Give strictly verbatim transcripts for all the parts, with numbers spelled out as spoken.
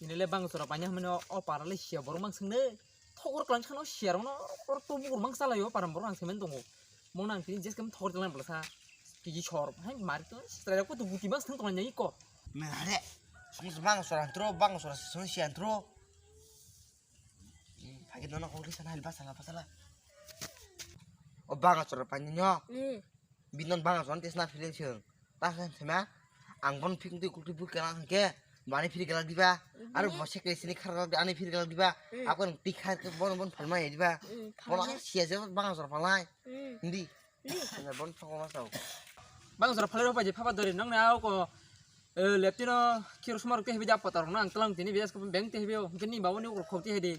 Tini le bang chora panya hwnmano o para le sia borok mang swngnai. Thokor klang khano sia rokno or to bukur mang chalai o para borok ang semen tongo. Mo nang tini jes kam thokor klang bwlasa. Kiji sor. Hai mari to strai ko to buti mang swngnai tongo nai ko. Mare. Sung bang chora antro, bang chora sung sia antro. Phagi nono kok lisa nai basa la basa la. O bang chora panya nyo. Hmm. Binon bang chora tisna feeling sung. Ta khe sema, ang bon phik twi kukti phik kela hwnkhe, bani phiri kela diba? Aro bo sekle sini khar ani phiri kela diba? Hmm. Ako nang tikha ke bon bon phalmai diba? Hmm, bon phalmai. Siya je bang sor phalai. Hmm. Hindi. Hindi. Bon thok ma sao. Bang sor phalai ro paje phaba dori nang na ko, eh, leptino kiro sumar te hebi ja patar nang tlang tini bias ko beng te hebi o. Hwnkhe ni babo ni ukor khok te hedi.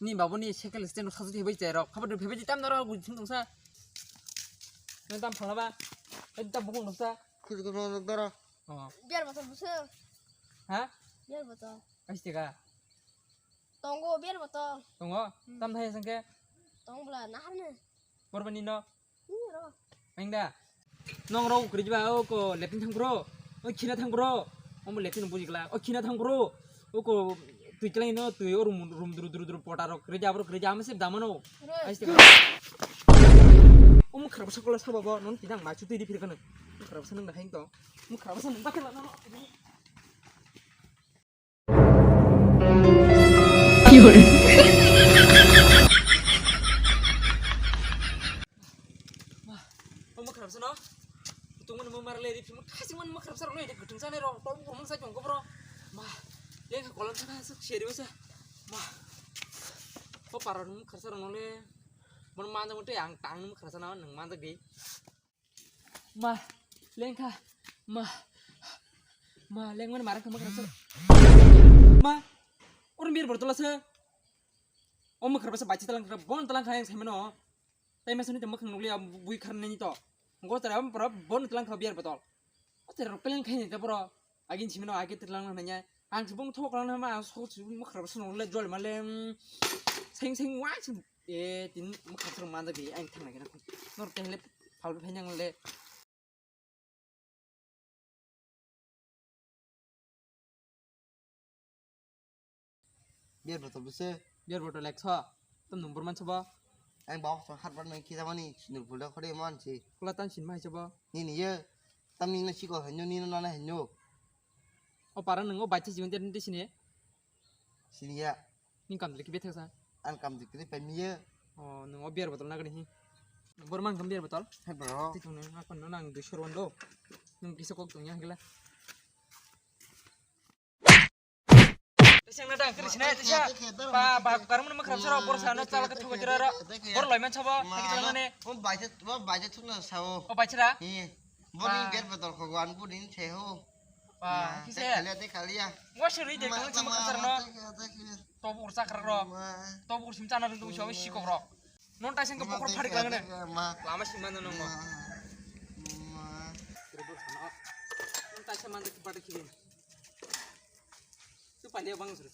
Ni babo ni sekle stand sasu te hebi jai rok. Phaba dori hebi tam doro gu thung tongsa. Nang tam phalaba. Ai tam bukung tongsa. Khujukno nukdoro. Oh. Beer botol buso. Ha? Beer botol. Aste ka? Tongo beer botol. Tongo? Hmm. Tam thai sangke? Tong bla naharne. Borbani no? Ni ro. Engda. Nong ro kri ba o ko lepin thang bro. O khina thang bro. Omo lepin buji gla. O khina thang bro. O ko twi klai no twi o rum rum dru dru dru pota rok kri ja bro kri ja amse damano. Ro. Aste ka? Omo khrap sakla sabo bo non tidang ma chu twi di phir kana. Khrap sanang da hain to. Mukha basa nung bakhe lana no. Mah, o mukha basa no. Tungmani mung mar le ri phim khasi man mukha basa no ide gutung sane ro. Tong mung sa jong ko bro. Mah, le kolam sana suk seri basa. Mah. O paro mukha basa no le. Mon man jong te ang tang mukha basa no nung man jagi. Ma, lengkha. Ma. Ma, lengmani mara kama kharapsa. Ma, oro mir bor tolasa. O mukharapsa bachi talang kharap, bon talang khayang saimano. Tai masuni te mukhang nukliya bui kharnani to. Go tara am pura bon talang kha beer botol. O tara peleng khaini te bro. Agin simino age titlang na nya. Ang subung thok lang na ma so subung mukharapsa nukle jol male. Seng seng wa. E, tin mukha srong manjak di, ang thang nai khe nor teng le phalwi phai nang le. Beer botol bwse. Beer botol ekso. Tom number mansa ba. Ang bawa song hat bar nang kisa mani sinur bulda khode man si. Kula tan sin mai sabo. Ni ni ye. Tam ni na sikol hanyo ni na na hanyo. O para nang o bacha jiban ter ni sini. Sini ya. Ni kam dili kibe thaksa. An kam dili kibe pemiye. O nang o beer botol nagani hi. Bor mang kam beer botol. Hai bro. Ti thung nang akon nang dui sor wando. Nang kisa kok tong yang gila. Tesang na dang kiri sini tesa. Ba ba karum na makram sara bor sana chala ka thok jira ra. Bor loi man sabo. Hai chala ne. O bacha o bacha thuk na sao. O bacha ra. Hi. Boni beer botol kho wan boni se ho. Ba kise. Khalia te khalia. Wa seri de kang chama kasar no. Tobu ursa kharok rok. Tobu ursim chana rung tungsi obo sikok rok. Non taisang ke pokor pharik langane. Lama simana nongo. Non taisang manda ke pada kiri. Tu palia bang suru.